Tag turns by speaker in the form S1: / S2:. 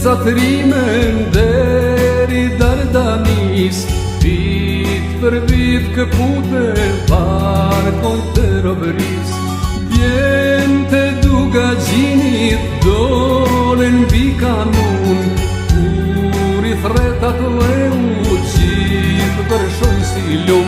S1: Catrimen deri Dardanis, vit për vit këputen barkojt e robëris. Djemtë e Dukagjinit dolën mbi kanun, kur i thret atdheu gjithë vërshojnë si lumë.